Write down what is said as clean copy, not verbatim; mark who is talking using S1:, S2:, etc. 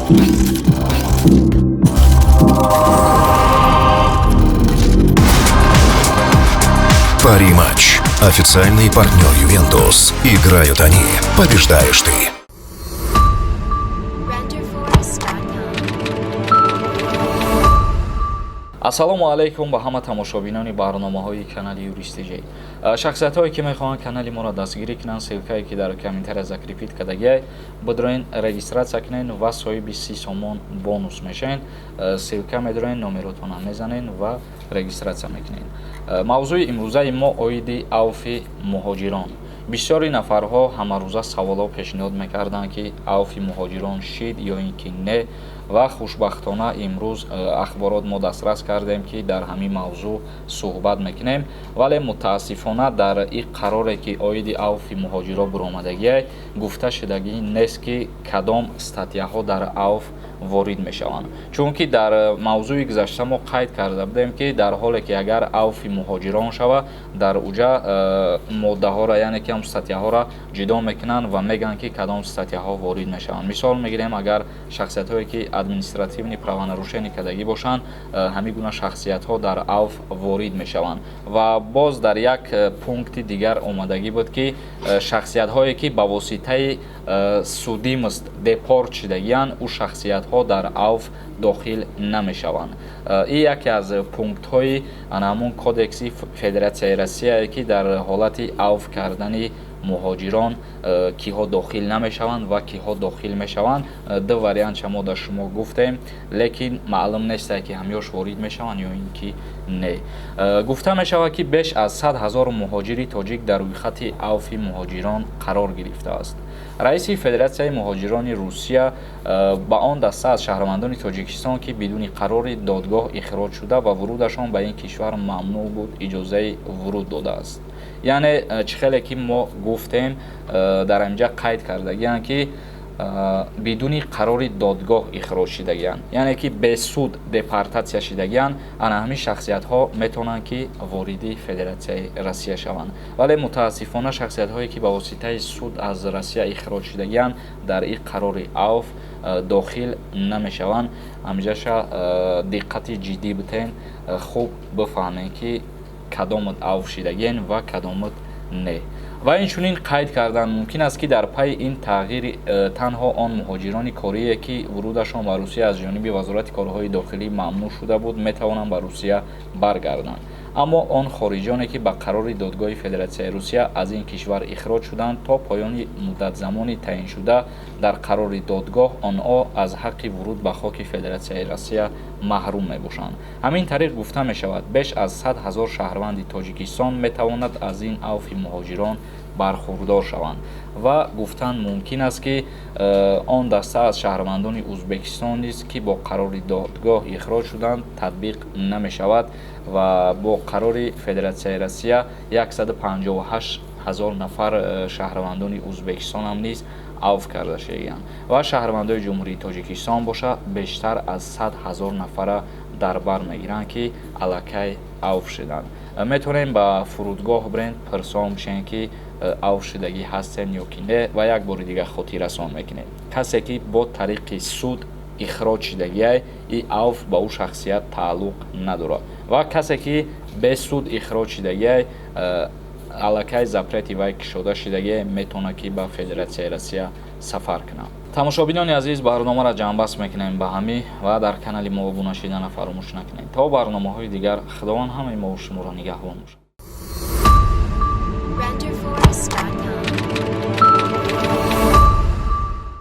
S1: Пари Матч. Официальный партнер «Ювентус». Играют они. Побеждаешь ты.
S2: Renderforest.com.
S3: Ассалому алайкум ба ҳама тамошобинони барномаҳои канали Юристиҷей. Шахсиятҳое, ки мехоҳанд канали моро дастгирӣ кунанд, ссылка е ки дар комментария закрепить кардагиай, бидроен, регистрация кунен ва соҳиби 30 сомон бонус мешавен. Ссылка медроен, номеротона мезанен ва регистрация мекунен. Мавзӯи имрӯзаи мо оиди авфи муҳоҷирон. Бисёри нафарҳо ҳамарӯза саволҳо пешниҳод мекарданд, ки авфи муҳоҷирон шид ё ин ки не, ва хушбахтона имрӯз ахборот мо дастрас кардем, ки дар ҳамин мавзӯъ суҳбат мекунем. Вале мутаассифона дар ин қароре, ки оиди авфи муҳоҷиро буромадагиай, гуфта шудагӣ нест, ки кадом статья ҳо дар авф ворид мешаванд. Чунки дар мавзӯи гузашта мо қайд карда будем, ки дар ҳоле ки агар авфи муҳоҷирон шавад, дар уҷа моддаҳоро, яъне ки ҳам статья ҳоро ҷудо мекунанд ва мегӯянд, ки кадом статья ҳо ворид мешаванд. Мисол мегирем, агар шахсиятҳое, ки административный правонарушение кардагӣ бошанд, ҳамин гуна шахсиятҳо дар авф ворид мешаванд. Ва боз дар як пункти дигар омадагӣ буд, ки шахсиятҳое, ки ба воситаи судимость депорт шудагианд, ӯ шахсиятҳо дар авф дохил намешаванд. Ин яке аз пунктҳои ана ҳамун Кодекси Федератсияи Россияе, ки дар ҳолати авф кардани муҳоҷирон киҳо дохил намешаванд ва киҳо дохил мешаванд. Ду вариантша мо дар шумо гуфтем, лекин маълум нестае, ки ҳамёш ворид мешаванд ё ин ки не. Гуфта мешавад, ки беш аз 100 000 муҳоҷири тоҷик дар рӯйхати авфи муҳоҷирон қарор гирифтааст. Раиси Федератсияи муҳоҷирони Русия ба он даста аз шаҳрвандони Тоҷикистон, ки бидуни қарори додгоҳ ихроҷ шуда ва вурудашон ба ин кишвар мамнӯъ буд, иҷозаи вуруд додааст. Яъне чӣ хеле ки мо гуфтем, дар инҷа қайд кардагианд, ки бидуни қарори додгоҳ ихроҷ шудагианд, яъне ки бесуд депортатсия шудагианд. Ана ҳамин шахсиятҳо метавонанд, ки вориди Федератсияи Россия шаванд. Вале мутаассифона шахсиятҳое, ки ба воситаи суд аз Россия ихроҷ шудагианд, дар ин қарори авф дохил намешаванд. Ҳамиҷаша диққати ҷиддӣ битен, хуб бифаҳмем, ки кадомат авф шидагиен ва кадомат не. Ва инчунин қайд кардан мумкин аст, ки дар пайи ин тағйир танҳо он муҳоҷирони корие, ки вурудашон ба Русия аз ҷониби Вазорати корҳои дохилӣ мамнӯъ шуда буд, метавонанд ба Русия баргарданд. Аммо он хориҷоне, ки ба қарори додгоҳи Федератсияи Русия аз ин кишвар ихроҷ шуданд, то поёни муддатзамони таъиншуда дар қарори додгоҳ онҳо аз ҳаққи вуруд ба хоки Федератсияи Россия маҳрум мебошанд. Ҳамин тариқ, гуфта мешавад, беш аз 100 000 шаҳрванди Тоҷикистон метавонад аз ин авфи муҳоҷирон бархурдор шаванд. Ва гуфтан мумкин аст, ки он даста аз шаҳрвандони Ӯзбекистон низ, ки бо қарори додгоҳ ихроҷ шуданд, татбиқ намешавад. Ва бо қарори Федератсияи Россия 158 000 нафар шаҳрвандони Ӯзбекистон ҳам низ авф карда шудагианд. Ва шаҳрвандои Ҷумҳурии Тоҷикистон боша, бештар аз 100 000 нафара дар бар мегиранд, ки аллакай авф шуданд. Метавонем ба фурудгоҳ бирен, пирсон бишем, ки авф шудагӣ ҳастем ё ки не. Ва як бори дигар хотиррасон мекунем: касе, ки бо тариқи суд ихроҷ шудагиай, и авф ба ӯ шахсият тааллуқ надорад. Ва касе, ки бесуд ихроҷ шудагиай, аллакай запрет и вай кушода шудагиай, метавонад, ки ба Федератсияи Россия сафар кунад. Тамошобинони азиз, барномаро ҷамъбаст мекунем ба ҳамин ва дар канали мо обуна шидана фаромӯш накунед. То барномаҳои дигар Худованд ҳамаи мову шуморо нигаҳбон бошад.